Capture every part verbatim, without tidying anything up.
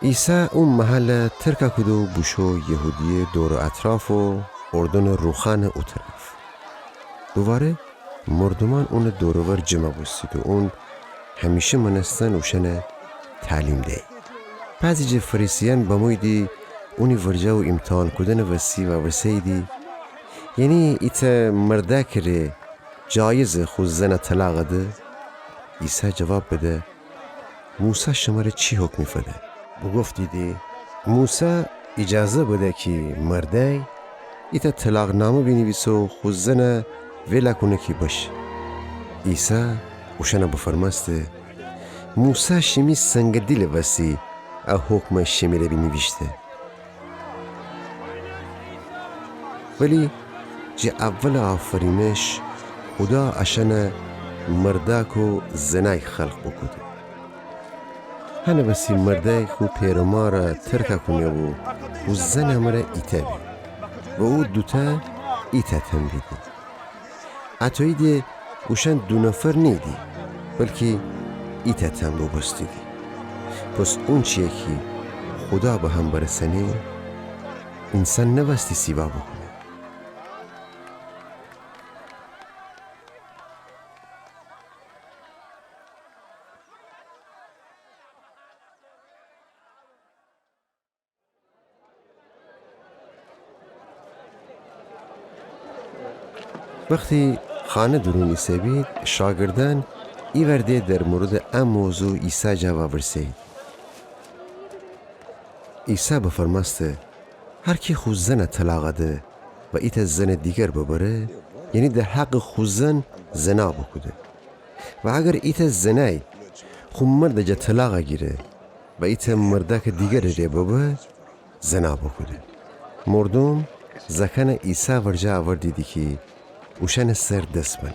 عیسی او محلَ ترکَ کوده‌بو بوشو یهودیه دور و اطراف و اردنٚ روخانٚ او طرف. دوواره مردومأن اونٚ دور و ور جمع بوستید و اون همیشه مأنستن اوشأنَ تعلیم دیی. بعضی جٚه فریسیأن بموییدی اونی ورجه و ایمتحان کودنٚ وسی وورسه‌ییدی: یعنی ایتأ مردأکٚ ره جایزه خو زنَ طلاق ده؟ عیسی جواب بده: موسی شمره چی حکمی فده؟ بوگفتیدی: موسی ایجازه بده کی مردأی ایتأ طلاق‌نامه بینیویسه و خو زنَ ویلَ کونه کی بشه. عیسی اوشأنَ بفرمأسته: موسی شیمی سنگ دیلٚ وسی ا حکمَ شیمره بینیویشته. ولی جٚه اولٚ آفرینش خودا اشأنَ مردأک و زنأی خلق بوکوده. هنٚ وسی مردأی خو پئر و مارَ ترکَ کونه و خو زنٚ امرأ ایتأ به و او دوتأ ایتأ تن بیدی. اطویی ده اوشأن دو نفر نیییدی، بلکی ایتأ تن بوبوستیدی. پس اونچیی کی خودا به هم برسأنه، اینسان نوأستی سیوا بوکونه. وختی خانه دورون ایسه‌بید، شاگردأن ایوأر ده در موردٚ ا موضوع عیسی جا وأورسه‌یید. عیسی بفرمأسته: هر کی خو زنَ طلاق ده و ایتأ زنٚ دیگر ببره، یعنی در حقٚ خو زن زنا بوکوده. و اگر ایتأ زنأی خو مردٚ جا طلاق گیره و ایتأ مردأکٚ دیگرٚ ره ببه، زنا بوکوده. مردوم زأکأنَ عیسی ورجه اوردیدی کی اوشأنٚ سر دس بنه.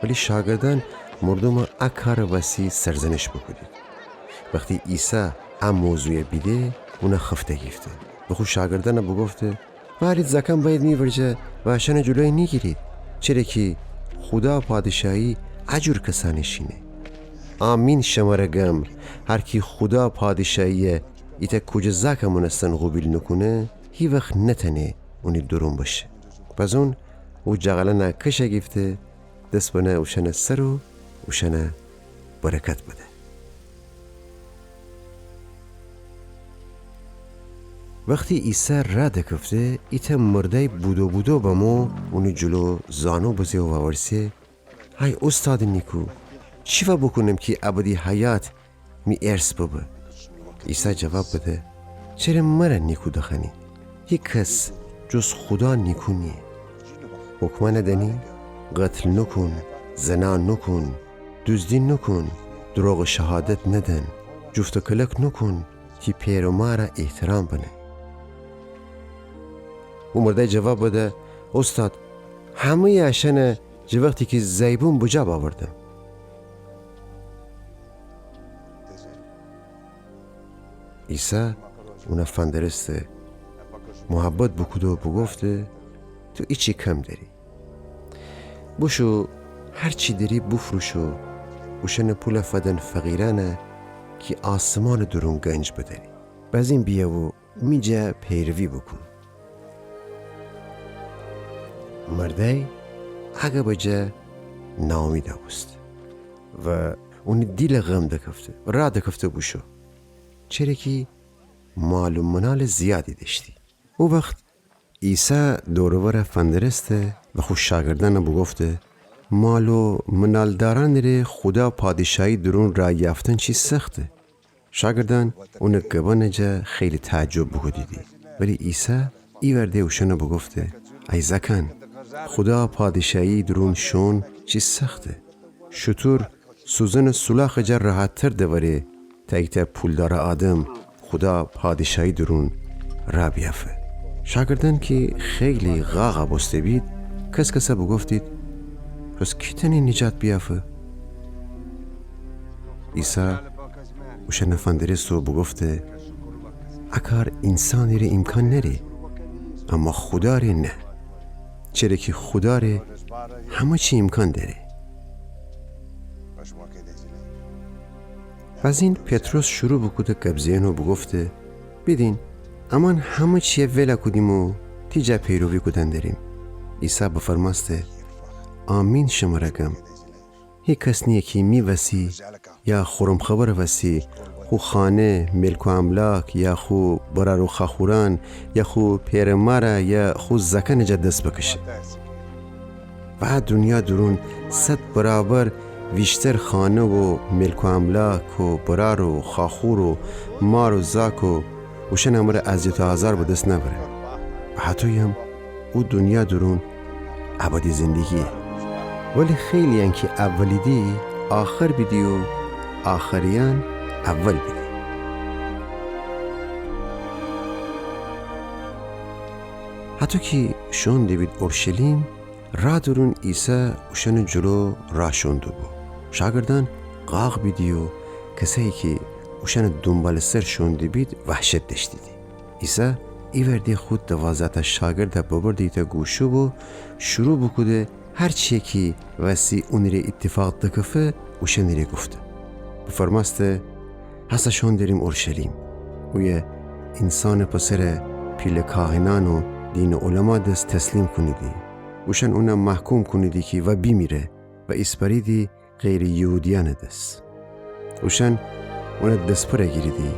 ولی شاگردأن مردومٚ ا کارٚ وسی سرزنش بوکودید. وختی عیسی ا موضوعَ بیده، اونَ خفته گیفته و خو شاگردأنَ بوگفته: وأرید زأکأن بأیید می ورجه و اشأنٚ جلویَ نیگیرید، چره کی خودا پادشاهی ا جور کسأنٚ شینه. آمین شمره گم، هر کی خودا پادشاهیَ ایتأ کوجه زأکٚ مأنستن قوبیل نوکونه، هیوخت نتأنه اونی دورون بشه. بزون او جغلأنَ کش گیفته، دس بنه اوشأنٚ سر و اوشأنَ برکت بده. وختی عیسی رأ دکفته، ایتأ مردأی بودو بودو بمو اونی جلو زانو بزه و وأورسه: ای اوستادٚ نیکو، چی وا بوکونم کی ابدی حیات می ارث ببه؟ عیسی جواب بده: چره مرَ نیکو دخوأنی؟ هیکس جز خودا نیکو نییه. حکمأنَ دأنی: قتل نوکون، زنا نوکون، دوزدی نوکون، دروغٚ شهادت ندن، جفت و کلک نوکون، تی پئر و مارَ احترام بنه. او مردأی جواب بده: اوستاد، همه‌یٚ اشأنَ جٚه وختی کی زأی بوم بجا بأوردم. عیسی اونَ فندرسته، محبت بوکوده و بوگفته: تو ایچی کم دأری. بوشو هر چی دأری بوفروش و اوشأنٚ پولَ فدن فقیرأنَ کی آسمانٚ دورون گنج بدأری. بزین بیه و می جا پیروی بوکون. مردأی اَ گبٚ جا نااومید بوسته و اونی دیلَ غم دکفته و رأ دکفته بوشو، چره کی مال و منالٚ زیادی دأشتی. او وخت عیسی دور و ورَ فندرسته و خو شاگردأنَ بوگفته: مال و منالدارأنٚ ره خودا پادیشاهی دورون رأ یأفتن چی سخته. شاگردأن اونٚ گبأنٚ جا خیلی تعجب بوکودیدی. ولی عیسی ایوأر ده اوشأنَ بوگفته: ای زأکأن، خودا پادیشاهی دورون شوئون چی سخته. شوتور سوزنٚ سولاخٚ جا راحت‌تر دوأره تا ایتأ پولدارٚ آدم خودا پادیشاهی دورون رأ بیأفه. شاگردأن کی خیلی قاق بوسته‌بید، کس‌کسَ بوگفتید: پس کی تأنه نیجات بیأفه؟ عیسی اوشأنَ فندرسته و بوگفته: اَ کار اینسانٚ ره ایمکان نأره، اما خودا ره نه، چره کی خودا ره همه چی ایمکان دأره. بزین پطرس شروع بوکوده گب زئن و بوگفته: بیدین، امأن همه چیه ویلا کودیم و تی جا پیروی کودن دریم. عیسی بفرمأسته: آمین شمره گم، هیکس نییه کی می وسی یا خورم خبرٚ وسی خو خانه، ملک و املاک، یا خو برأر و خواخورأن، یا خو پئر و مارَ، یا خو زأکأنٚ جا دس بکشه. و ا دونیا دورون صد برابر ویشتر خانه و ملک و املاک و برأر و خواخور و مار و زأک و اوشأنٚ امره اذیت و آزار به دس نأوره. و هطویم او دونیا دورون ابدی زندگییه. ولی خیلییأن کی اولیدی، آخر بیدی و آخرییأن اول بیدی. هطو کی شوئون دیبید اورشلیم، رأ دورون عیسی اوشأنٚ جلو رأ شوئون دوبو. شاگردأن قاق بیدی و کسأیی کی اوشأنٚ دونبالٚ سر شوئون دیبید وحشت دأشتیدی. عیسی ایوأر ده خو دوازده‌تأ شاگردَ ببرده ایتأ گوشه و شروع بوکوده هر چیی کی وسی اونٚ ره ایتفاق دکفه اوشأنٚ ره گفته. بفرمأسته: هسه شوئون دریم اورشلیم. اویه اینسانٚ پسرَ پیله کاهنأن و دینٚ علما دس تسلیم کونیدی. اوشأن اونَ محکوم کونیدی کی وأ بیمیره و ایسپأریدی غیرٚ یهودیأنٚ دس. اوشأن اونٚ دسپرَ گیریدی،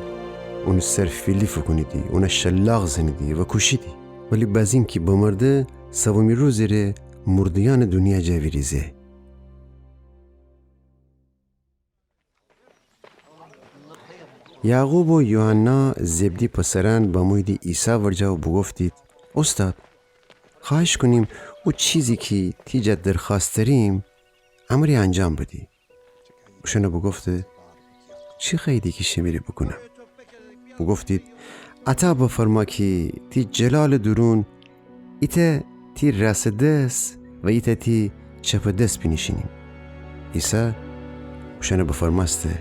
اونٚ سر فیلی فوکونیدی، اونَ شلاق زنیدی و کوشیدی. ولی بزین کی بمرده، سومی روزٚ ره مرده‌یأنٚ دونیا جا ویریزه. یعقوب و یوحنا زبدی پسرأن بموییدی عیسی ورجه و بوگفتید: اوستاد، خوأهش کونیم او چیزی کی تی جا درخوأست دأریم، امره انجام بدی. اوشأنَ بوگفته: چی خوأییدی کی شیمره بوکونم؟ بوگفتید: عطا بفرما کی تی جلالٚ دورون ایتأ تی راسٚ دس و ایتأ تی چپٚ دس بینیشینیم. عیسی اوشأنَ بفرمأسته: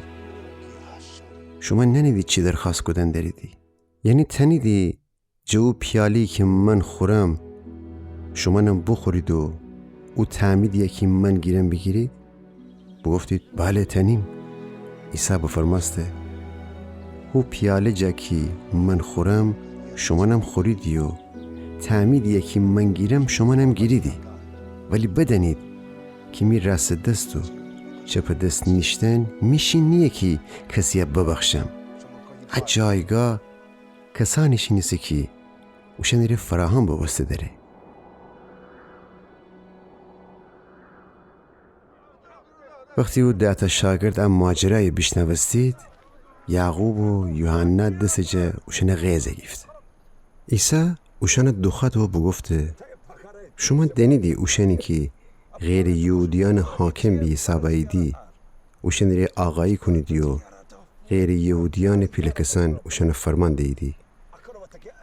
شومأن نأنیدی چی درخوأست کودن دأریدی؟ یعنی تأنیدی جٚه او پیاله‌یی کی من خورم، شومأنم بوخورید و او تعمیدیی کی من گیرم بیگیرید؟ بوگفتید: بله، تأنیم. عیسی بفرمأسته: هو پیاله جا کی من خورم، شومأنم خوریدی و تعمیدیی کی من گیرم، شومأنم گیریدی. ولی بدأنید کی می راسٚ دس و چپٚ دس نیشتن می شین نییه کی کسیی ببخشم. ا جایگاه کسأنی شین ایسه کی اوشأنٚ ره فراهم بوبوسته دره. وختی او ده‌تأ شاگرد ا ماجرایَ بیشنوستید، یعقوب و یوحنا دسٚ جا اوشأنٚ غیظَ گیفته. عیسی اوشأنَ دوخوأده و بوگفته: شومأن دأنیدی اوشأنی کی غیرٚ یهودیأنٚ حاکم به حساب اییدی، اوشأنٚ ره آقایی کونیدی و غیرٚ یهودیأنٚ پیله کسأن اوشأنَ فرمان دییدی.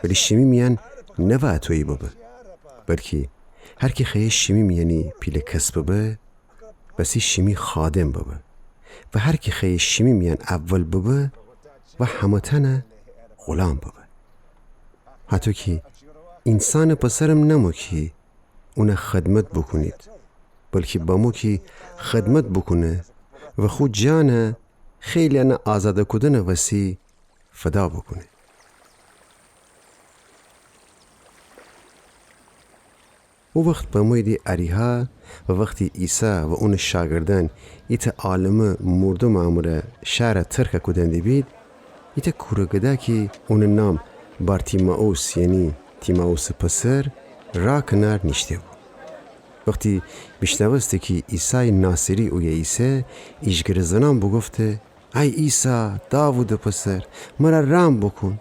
ولی شیمی میأن نوا اطویی ببه، بلکی هر کی خوأیه شیمی میأنی پیله کس ببه، وسی شیمی خادم ببه و هر کی خوأیه شیمی میأن اول ببه، وأ همه‌تأنٚ غلام ببه. هطو کی اینسانٚ پسرم نأمو کی اونَ خدمت بوکونید، بلکی بمو کی خدمت بوکونه و خو جانَ خیلیأنَ آزادَ کودنٚ وسی فدا بوکونه. او وخت بموییدی اریحا و وختی عیسی و اونٚ شاگردأن ایتأ عالمه مردومٚ امره شأرَ ترکَ کودن دیبید، ایتأ کورٚ گدا کی اونٚ نام بارتیمائوس، یعنی تیمائوسٚ پسر، رأ کنار نیشته‌بو. وختی بیشنوسته کی عیسایٚ ناصری اویه ایسه، ایجگرٚ زنأن بوگفته: ای عیسی، داوودٚ پسر، مرَ رحم بوکون.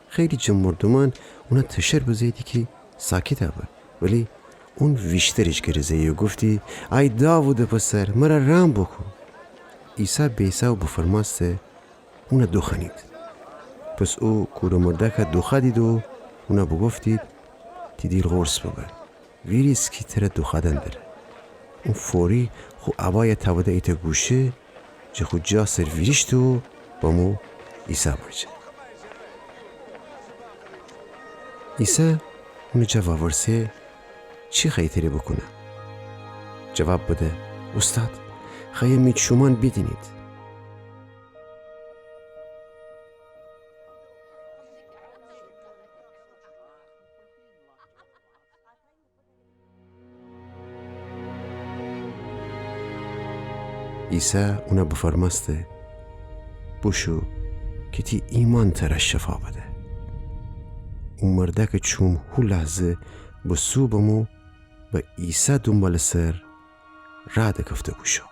خیلی جٚه مردومأن اونَ تشر بزه‌ییدی کی ساکتَ به، ولی اون ویشتر ایجگرٚ زه‌یی و گفتی: ای داوودٚ پسر، مرَ رحم بوکون. عیسی بیسه و بفرمأسته: اونَ دوخوأنید. پس او کورٚ مردأکَ دوخوأدید و اونَ بوگفتید: تی دیل قرص ببه. ویریز کی ترَ دوخوأدن دره. اون فوری خو عبایَ تأوده ایتأ گوشه، جٚه خو جا سر ویریشته و بمو عیسی ورجه. عیسی اونٚ جا وورسه: چی خوأیی تره بوکونم؟ جواب بده: اوستاد، خوأیم می چومأن بیدینید. عیسی اونَ بفرمأسته: بوشو، کی تی ایمأن ترَ شفا بده. او مردأکٚ چوم هو لحظه بوسو بمو و عیسی دونبالٚ سر رأ دکفته بوشو.